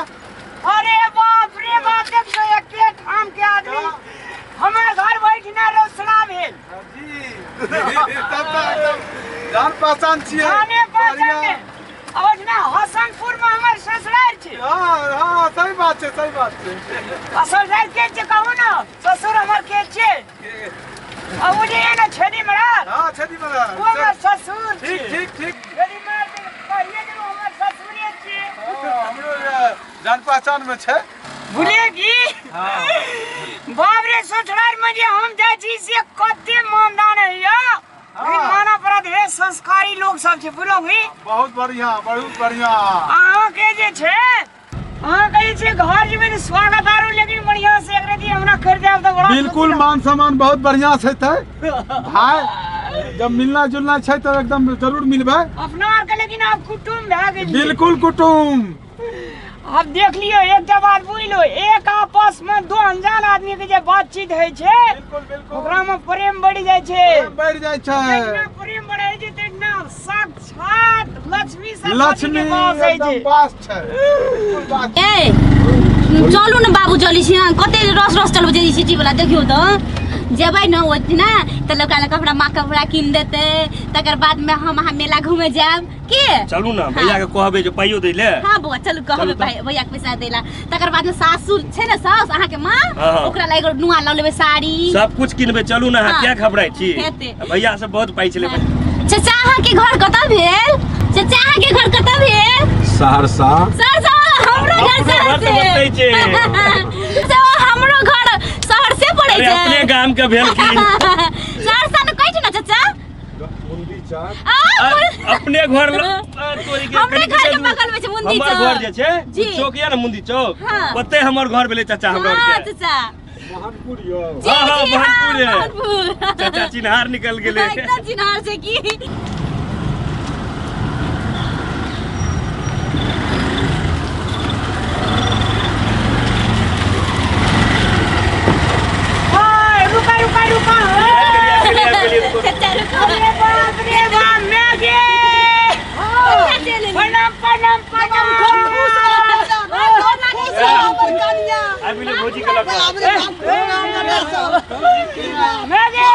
अरे बाप रे बाप, देखियो एके ठाम के आदमी हमर घर बैठना रोसड़ा भेल। जी, तब तऽ एकदम जान पहचान छियै। जाने पहचान में ओहिठिना हसनपुर में हमर ससुराल छै। हाँ हाँ, सही बात छै, सही बात छै। आ ससुराल के छै कहू ने, ससुर हमर के छै? आ ओ जे ने छेदी मरार। हाँ, छेदी मरार। ओ हमर ससुर छै। ठीक ठीक ठीक। छेदी मरार के कहिए जे हमर ससुरे छै। हाँ, हमरो जान पहचान में छै। बुझलियै की? हाँ। बाप रे, ससुराल में जे हम जाइ छी से कते मानदान होइया। लेकिन माना पड़त हे, संस्कारी लोग सब छै, बुझलहुँ की? बहुत बढ़िया, बहुत बढ़िया। अहाँके जे छै, अहाँके जे छै घर जेबै तऽ स्वागत आरो लेकिन बढ़िया से एक रति हमरा कर देब तऽ बड़ा बिल्कुल मान सम्मान बहुत बढ़िया छै। तऽ भाई जब मिलना जुलना छै तऽ एकदम जरूर मिलबै। अपना आरके लेकिन आब कुटुम्ब भए गेलियै। बिल्कुल कुटुम्ब। आब देख लियौ, एकटा बात बुझि लो, एक आपस में दो अनजान आदमी के जे बातचीत होइ छै, बिल्कुल बिल्कुल, ओकरा में प्रेम बढ़ि जाइ छै। प्रेम बढ़ि जाइ छै। जितना प्रेम बढ़ै छै तितना साक्षात लक्ष्मी सरस्वती के लक्ष्मी वास होइ एकदम छै। वास छै, बिल्कुल वास। ए चलू ने बाबू, चलै छी। कते रस रस चलबै छै सिटी वाला, देखियौ तऽ जेबै ने ओहिठिना तऽ लोक कपड़ा माँ कपड़ा कीन देतै, तकर बाद में हम अहाँ मेला घूमे जायब के। चलू ने, भैया के कहबै जे पाइयो दै ले। हाँ बौआ, चलू कहबै भाई भैया के पैसा दै ला। तकर बाद में सासु छै ने, सास अहाँ के माँ, हाँ। ओकरा ला एगो नुआ लऽ लेबै, साड़ी सब कुछ किनबै। चलू ने अहाँ, हाँ। किया घबराइ छी? हेतै। भैया सब बहुत पाइ छलै। चाचा, अहाँ के घर कतऽ भेल? चाचा, अहाँ के घर कतऽ भेल? सहरसा। सहरसा। हमरो घर अपनो घर तऽ सहरसे। ओतहि छै। से हमरो घर सहरसे पड़ै अरे छै। अपने गाम के भेल की? सहरसा ने कहै छै ने चाचा? मुंदी चौक। आ, अपने घर तोरी के हमरे कनि घर के दूर। बगल में छै मुंदी हमर चौक। घर जे छै जी। ओ चौक या ने मुंदी चौक, हाँ। ओते हमर घर भेलै चाचा हमरा हाँ के। चाचा। मोहनपुर यौ। जी। हाँ, हाँ, जी, हाँ, मोहनपुर है। मोहनपुर। चाचा चिन्हार निकल गेलै। हाँ, एकदम चिन्हार छै की। ओए, रुका रुका रुका। चाचा रुको। अरे बाप रे बाप, मैं गे। चाचा चलि एलियै। प्रणाम प्रणाम प्रणाम। आबि गेलै भौजी के लऽ कऽ। मैं गे,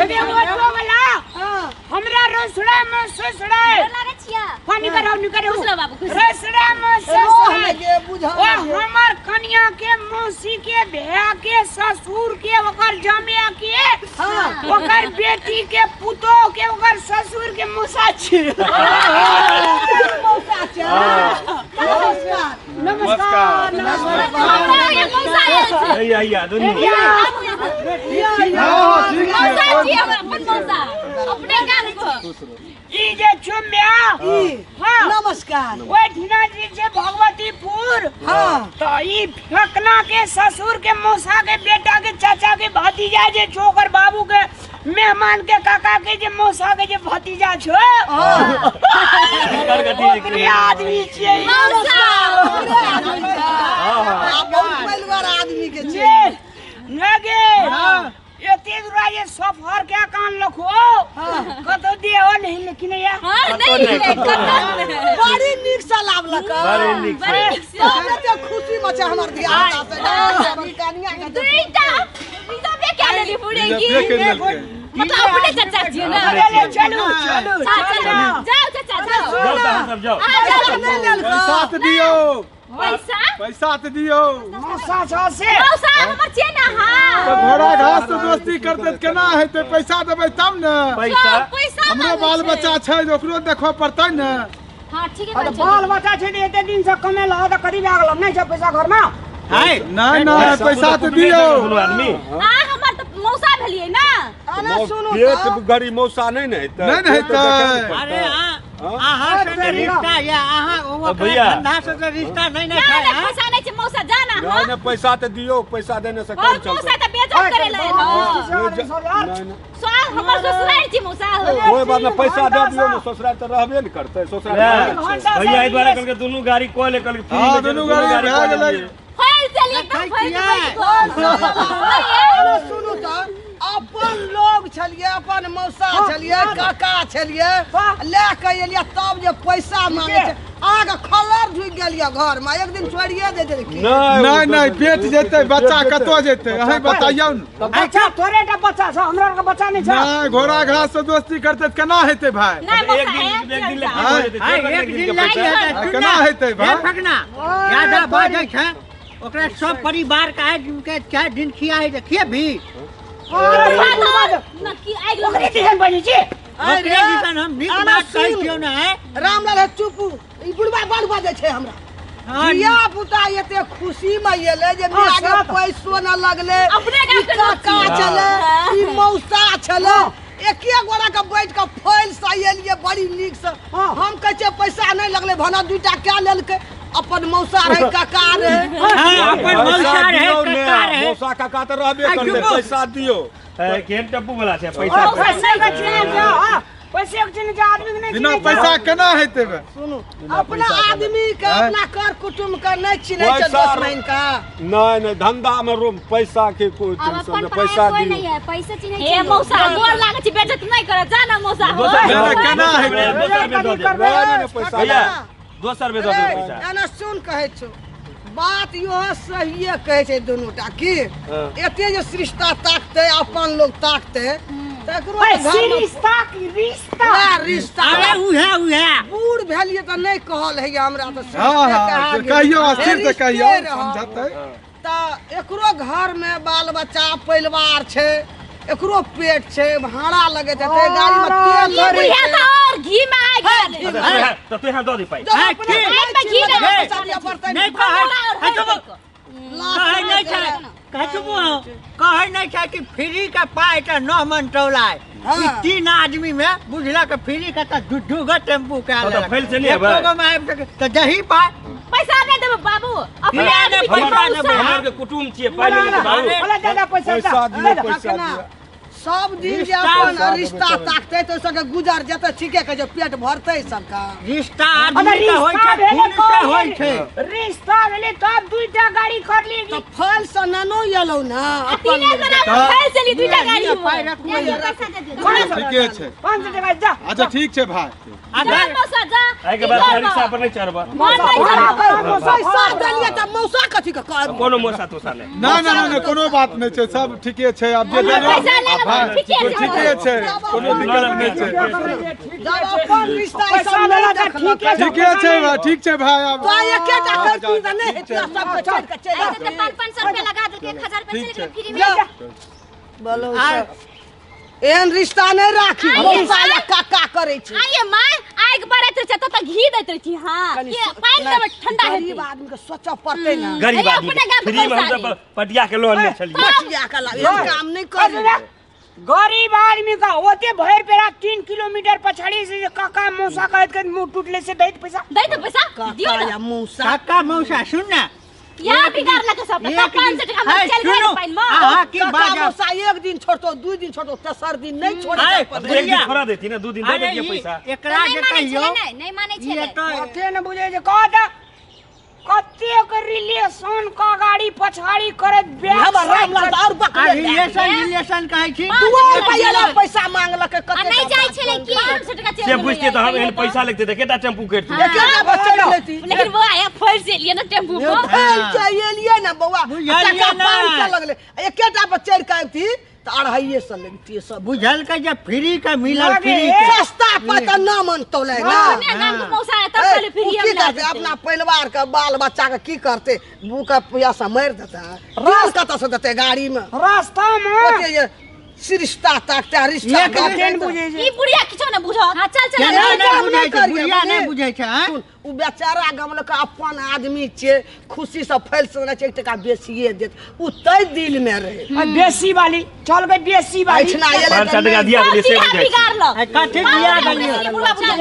अरे ऑटो वाला हमरा रसड़ा में ससुरा गोर लागै छियै। पानी कराओ, निकरो। खुश रहो बाबू, खुश रहो। रसड़ा में ससुरा ओ हमर कनिया के मौसी के भैया के ससुर के ओकर जमिया के ओकर बेटी के पुतोह के ओकर ससुर के मौसा छी। नमस्कार नमस्कार। हमरा के मौसा आयल छै। हैया हैया दुनू। हाँ, ठीक छै। मौसा छी हमर, अपन मौसा, अपने गाम के। ई जे चुम्या, हाँ। नमस्कार। ओहि ठिना जे छै भगवतीपुर। हाँ। तऽ ई फेकना के ससुर के मौसा के बेटा के चाचा के भतीजा जे छौ, ओकर बाबू के मेहमान के काका के जे मौसा के जे भतीजा छौ, ओकरे आदमी छियै ई। मौसा। बहुत परिवार आदमी के छै। जे ने गे, एते दूरा जे सफर के कान लखो कतौ देहो नहीं लेकिन या हाँ, नहीं हिले, कतौ नहि। बड़ी नीक से लावलक। बड़ी नीक से। बड़ी नीक से। तब एते खुशी मचे हमर धिया पुता से हमर कनिया के। दुईटा रिजर्वे कए लेली पूरे की। रिजर्वे कए लेलकै। मतलब अपने चाचा छियै ने? अरे ले चलू चलू। हाँ, चलू, जाओ चाचा, जाओ। जाउ तऽ अहाँ सब जाउ। हाँ, जाओ। नहि लेलकै। पैसा तऽ दियौ। पैसा? पैसा तऽ दियौ। मौसा छौ से। मौसा हमर छियै ने। हाँ। तऽ घोड़ा घास से दोस्ती करतै तऽ केना हेतै? पैसा देबै तब ने। पैसा? पैसा हमरो मांगै बाल छै। बच्चा छै, जे ओकरो देखऽ पड़तै ने। हाँ, ठीके अरे कहै छै। बाल बच्चा छै ने, एते दिन से कमेलह तऽ करीब भए गेल, नहि छै पैसा घरमे? नहि नहि, पैसा तऽ दियौ। दुनू आदमी। आ हमर तऽ मौसा भेलियै ने। अरे सुनू पेट तऽ। गरीब मौसा नहि ने हेतै? नहि ने हेतै। अरे अहाँ से तऽ रिश्ता या अहाँ ओकरा भैया। धंधा से तऽ रिश्ता नहीं ने ना छै। ना हाँ? पैसा नहीं छै मौसा, जा ना। नहि हाँ। नहि, पैसा तऽ दियौ, पैसा देने से और काम मौसा चलतै? तऽ बेइज्जत करे ला एलो। नहि नहि। स्वाल हमर ससुराल छी मौसा हो। कोइ बात नहि, पैसा दऽ दियौ ने, ससुराल तऽ रहबे ने करतै, ससुराल ले, रहबे छै। भैया एहि दुआरे कहलकै दुनू गाड़ी कऽ ले, कहलकै फ्री हाँ, में छै, दुनू गाड़ी कऽ भए गेलै। लेलियै। फैल चली एकदम फैल के बैठ गेल। अरे सुनू तऽ, अपन लोग छलियै, अपन मौसा छलियै, काका छलियै, लए के एलियै तब जे पैसा मांगे छै। अहाँके खलर झुकि गेल यऽ घरमे, एक दिन छोड़िए दे देलखिन। नहि नहि, पेट जेतै बच्चा, कतऽ जेतै अहीं बताइयौ ने। बच्चा तोरे टा बच्चा छौ, हमरा आरके बच्चा नहि छौ। नहि, घोड़ा घास से दोस्ती करतै तऽ केना हेतै भाय? नहि एक मौसा, दिन, एक दिन चल लए की भऽ जेतै? आइ छोड़ि एक देबै दिन के लए की पैसा। हेतै? आ सुन केना ने, हेतै भाय? हे फकना, ज्यादा बाजै छै ओकरा सब परिवार के आइ के 4 दिन खियाइ छै, खिएबही? न की आगि ओकरे लगै छै। दिसन बजै छी। अरे, ओकरे दिसन हम नीक आना बात कहै सुन। छियौ ने, आँय? रामलाल हे, चुप, ई बुढ़बा बड़ बजै छै हमरा। हाँ, धिया पुता एते खुशी में एलै जे हाँ, मिया के साथ। पैसो न लगलै, अपने ई गामके लोक काका छियै। छलै, ई मौसा छलै, एके गोरा के बैठ के फैल से एलियै बड़ी नीक से। हाँ। हम कहै छियै पैसा नहि लगलै, भना दूटा कए लेलकै, अपन मौसा रहै, काका रहै। हाँ, अपन पैसा मौसा रहै, दियौ ने, काका रहै। मौसा काका तऽ रहबे आ, करतै, चुपो। पैसा दियौ। ए, केहन टप्पू वाला छै पैसा? पैसे के चिन्है छै, हाँ, पैसे के चिन्है छै, आदमी के नहि बिना चिन्है छै। पैसा केना हेतै बे? सुनू, अपना आदमी के, आँय? अपना कर कुटुम्ब के नहि चिन्है छै पैसा दोस्त के। नहि नहि, धंधा में रोम पैसा के कोई अब टेंशन अपन नहि, पराया पैसा कोई दियौ। नहीं है, पैसे चिन्है हे छै। मौसा, गोर लागै छी, बेइज्जत नहि करऽ जा ने मौसा हो। दोसर नहि, नहि, केना हेतै? दोसर बेर दऽ देब। नहि नहि नहि, पैसा भैया, दियौ। दोसर बेर दऽ देब पैसा। एना सुन, कहै छौ बात, इहो सहिए कहै छै दुनू टा की एते जे सृष्टा ताकतै, अपन लोग ताकतै तकरो ओए, तऽ घरमे रिश्ता की रिश्ता वएह रिश्ता। अरे उहे उहे। बूढ़ भेलियै तऽ नहि कहल हैया हमरा तऽ हाँ सृष्टे हाँ कहा गेल। कहियौ, स्थिर से रिश्ते कहियौ, रहल। समझतै तऽ एकरो घरमे बाल बच्चा परिवार छै, एकरो पेट छै, भाड़ा लगैत हेतै गाड़ीमे, तेल ई भरै बुढ़िया छै। तऽ और घी में आगि गेलै। तऽ तू यहाँ दऽ दे पाइ। जब हाँ, अपने की? नहि आगिमे घी चिन्हबै, नहि पैसा दिअ पड़तै। नहि कहै, और है चुप। लास्ट कहै नहि छै, कहै चुप हो। कहै नहि छै कि फ्री के पाइ तऽ 9 मन टौलाय। हाँ। ई 3 आदमी में बुझलक फ्री के तऽ दू दू गो टेम्पू कए तऽ लेलक। फैल से नहि एको हेबै। गो में आबि सकै तऽ दही पाइ। पैसा नहि देबै बाबू, अपने नहि, आदमी छै पैसा मौसा। देबै। हमर के कुटुम्ब छियै, पाइ लेने छै बाबू। बोला दादा, पैसा पैसा दियौ, पैसा अखना दियौ। सब दिन जे रिश्ता अपन देबै रिश्ता तब। ताकतै तऽ ओहि सबके गुजर जेतै, ठीके कहै छै, पेट भरतै सबके। रिश्ता अगर आदमी के होइ रिश्ता छै, भेलै खून से होइ छै। रिश्ता भेलै तब दुईटा गाड़ी खरीदली। तऽ फल से ननो एलौ ने आ अपन तीने गोरा तऽ- फैल चली दुईटा गाड़ी लिअ, में। पाइ रखू। लिअ, पैसा दे दियौ। ठीके छै। 500 टका जा। अच्छा, ठीक छै भाय। आ जा घर मौसा जा। एहिके बाद रिक्शा पर नहि चढ़बह। मन नहि चढ़ब। पैसा देलियै तऽ मौसा कथी के कहब? कोनो मौसा तोसा नहि। नहि नहि नहि, कोनो बात नहि छै, सब ठीके छै। आब जे हमरा देलहुँ, पैसा ले लेबै, भाय, ठीके छै। ठीके छै, कोनो दिक्कत नहि छै। जब अपन रिश्ता ई पैसा सब देला नहि तऽ देखलक ठीके छै। ठीके छै भाय, ठीक छै भाय। आब तो एकेटा करती तऽ नहि हेतै, सबके छोड़ि कऽ चलि ऐसे आबी। तऽ 500-500 रुपया लगा देलकै, 1000 रुपया चलि गेलै फ्री में। जा। बोलो सब। एहन रिश्ता नहि राखी, मौसा या काका करै छै। आइए माँ, आगि बरैत रहै छै तब तऽ घी दैत रहै छी। हाँ, कनि के पानि देबै, ठंडा हेतै। गरीब आदमी के सोचऽ पड़तै ने। गरीब अरे आदमी अपने गामके फ्री में पैसा हमसब रे। पटिया के लोन ले छलियै। पटिया के लाग, एहन काम नहि करी। गरीब आदमी का ओते भरि पेरा 3 किलोमीटर पछाड़ी से जे काका मौसा कहैत कहैत मुँह टूटले से दैत पैसा। दैत पैसा दियौ काका ने। या मौसा। काका मौसा, सुन ने, यहाँ बिगाड़लक सब एक 500 दिन- टका है, चलि गेल सुनू, पानि मे। अहाँ की काका बाजब? मौसा एक दिन छोड़तो, 2 दिन छोड़तो, तेसर दिन नहि छोड़ै आय, छै। एक दिन बुढ़िया। छोड़ा देती ने, 2 दिन दे अरे देतियै ई पैसा। एकरा नहि जे मानै कहियौ छलै, नहि नहि मानै ई छलै। एतऽ कते ने बुझै छै, कह तऽ कतेक रिलेशन का गाड़ी पछाड़ी करैत बैग हमर रामलाल तऽ और आ बकले दए रिलेशन रिलेशन कहै छी। दुओ रुपैआ लए पैसा मांगलकै आ कते नहि जाइ छलै की 500 टका चलि से बुझतियै तऽ हम एहन पैसा लगतै तऽ केटा टेम्पू करितियै? एकेटा पर चढ़ि लेती। लेकिन बौआ, यहाँ फैल से एलियै ने टेम्पू पर। फैल के एलियै ने बौआ, बुझलियै टका ने। 500 लगलै, एकेटा पर चढ़ि के अबिती तऽ 250 लगतियै सब। बुझलकै जे फ्री के मिलल, लगे। फ्री के सस्ता पर तऽ न मन तौलै ने। अपने गाम के मौसा है तब ए, कहले ओ फ्री की में करतै अपना परिवार के बाल बच्चा के, की करतै? भूख प्यास मारि देतै, तेल कतऽ से देतै गाड़ी में? रास्ता में ओते जे रिश्ता ताकतै, रिश्ता एक ताकतै केन तऽ- बुझै छै ई बुढ़िया किछो ने बुझत। हां, चल चल। केना नहि नहि काम बुझै नहि छै, करियै, बुढ़िया नहि बुझलियै? बुझै छै, आँय? सुन, ओ बेचारा गमलक अपन आदमी छियै, खुशी से फैल से छै, 1 टका बेसिए देत, उ तै दिल में रहे। आ बेसी वाली चल गई, बेसी वाली। एहिठिना एलै 500 तऽ टका नहि। दिया देलियै से सब बुझाइ छै। बिगाड़लक। आ कथी दिया देलियै?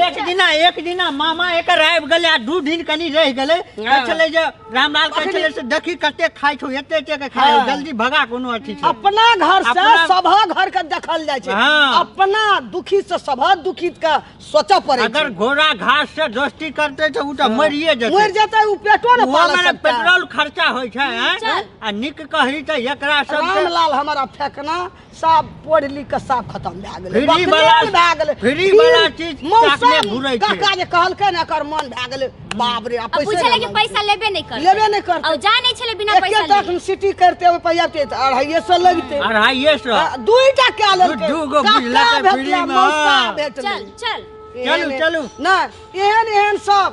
एक दिना, एक दिना मामा एकर आबि गेलै आ 2 दिन कनि रहि गेलै। कहै छलै जे रामलाल कहै छलै से देखी कते खाइ छौ, एते एते के खाइ छौ, जल्दी भगा, कोनो अथी छै। अपना घर से अपना- सभा घर के देखल जाइ छै। हाँ। अपना दुखी से सभा दुखी के सोचऽ पड़ै अगर छै। घोड़ा घास से दोस्ती करते तऽ ओ तऽ मरिए जेतै। मरि जेतै, ओ पेटो ने ओहो पाल मे सकतै। पेट्रोल खर्चा होइ छै, आँय? चल। आ नीक कहली तऽ एकरा सबके रामलाल हमारा फेकना साफ पढ़ लिख के साफ खत्म भए गेलै, फ्री बकलेल वाला- भए गेलै। फ्री फिर वाला चीज मौसा चाकले घुरै छै। काका जे कहलकै ने, एकर मन भए गेलै बाप रे। आ आ पैसे पूछले कि नहि पैसा लेबे नहीं करते। लेबे नहि करतै। और जा नहीं छले बिना एके पैसा तक ले। सिटी करते ओहि पैसा पे 250 लगतै। 250। आ, दुईटा कए लेलकै। दू गो काका बुझलकै भेटलै, फ्री मे। मौसा भेटलै। चल चल। चलू, एहन- चलू। नहि, एहन एहन सब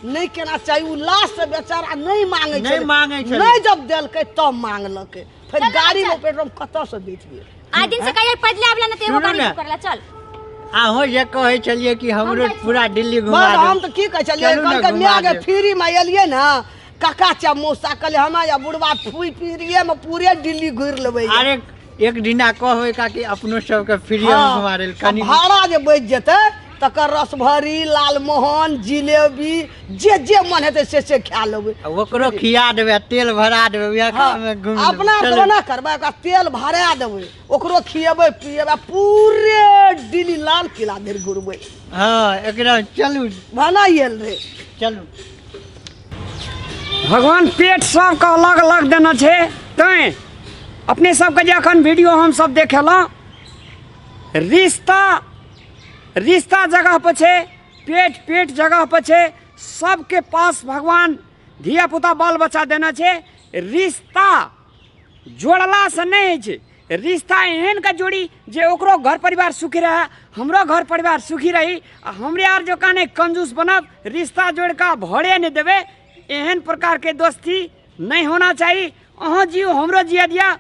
नहि केना चाही। ओ लास्ट से बेचारा नहि मांगे नहि मांगै छलै। नहि जब देलकै तब मांगलकै। फेर चल, गाड़ी चल। में पेट्रोल कतऽ से बेचिए? आइ दिन से कहियो पैदले आबला न त एगो सुनू गाड़ी ने। बुक करला चल। अहूँ जे कहै छलियै कि हमरो हम जाइ छी। पूरा दिल्ली घुमा बस देब। हम तऽ की कहै छलियै, चलू ने, कहलकै घुमा माय गे देब। फ्री में एलियै ने काका चा मौसा, कहले हमरा या बुढ़वा फुई फ्रीए में पूरे दिल्ली घुरि लेबै। अरे एक दिना कहबै काकी अपनो सबके फ्री में हाँ, घुमा देल आ कनी। भाड़ा जे बचि जेतै तकर रसभरी, लालमोहन, जिलेबी जे जे मन हेतै से से खा लेबै। आ ओकरो खिया देबै आ तेल भरा देबै, उएह हाँ, काममे घुमि लेबै। अपना चलू। ओना करबै, ओकरा तेल भरा देबै, ओकरो खिएबै पिएबै, आ पूरे दिल्ली लाल किला धरि घुरबै। हाँ एकदम, चलू। भना आयल रे। चलू। भगवान पेट सबके अलग अलग देने छै, तैँ अपने सबके जे अखन वीडियो हम सब देखेलहुँ, रिश्ता रिश्ता जगह पर छै, पेट पेट जगह पर छै। सबके पास भगवान धिया पुता बाल बच्चा देने छै। रिश्ता जोड़लासँ नहि होइ छै, रिश्ता एहन के जोड़ी जे ओकरो घर परिवार सुखी रहे, हमरो घर परिवार सुखी रही, आ हमरे आर जकाँ नहि कंजूस बनब, रिश्ता जोड़ि कऽ भरे नहि देबै, एहन प्रकारके दोस्ती नहि होना चाही। अहाँ जियौ, हमरो जिया दिया।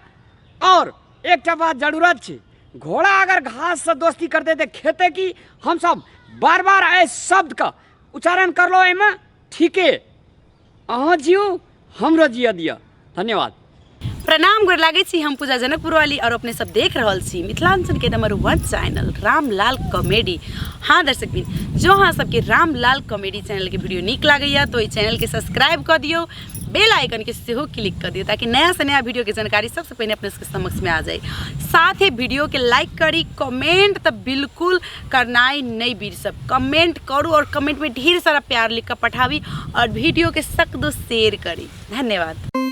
और एकटा बात जरूरत छै, घोड़ा अगर घाससँ दोस्ती करतै तऽ खेतै की? हमसब बार बार एहि शब्दके उच्चारण करलहुँ एहिमे। ठीके, अहाँ जियू, हमरो जिया दिअ। धन्यवाद। प्रणाम, गोर लागै छी। हम पूजा जनकपुर वाली और अपने सब देख रहल छी मिथिलांचल के नंबर 1 चैनल रामलाल कॉमेडी। हाँ दर्शक बिन, जो अहाँ सबके रामलाल कॉमेडी चैनल के वीडियो नीक लागैया तो एहि चैनल के सब्सक्राइब कऽ दियौ, बेल आइकन के सेहो क्लिक कऽ दियौ, ताकि नया से नया वीडियो के जानकारी सबसे पहिने अपने सबके समक्ष में आ जाए। साथ ही वीडियो के लाइक करी, कमेंट तऽ बिल्कुल करनाइ नहि बीर सब, कमेंट करू और कमेंट में ढेर सारा प्यार लिख कऽ पठाबी और वीडियो के सक दो शेयर करी। धन्यवाद।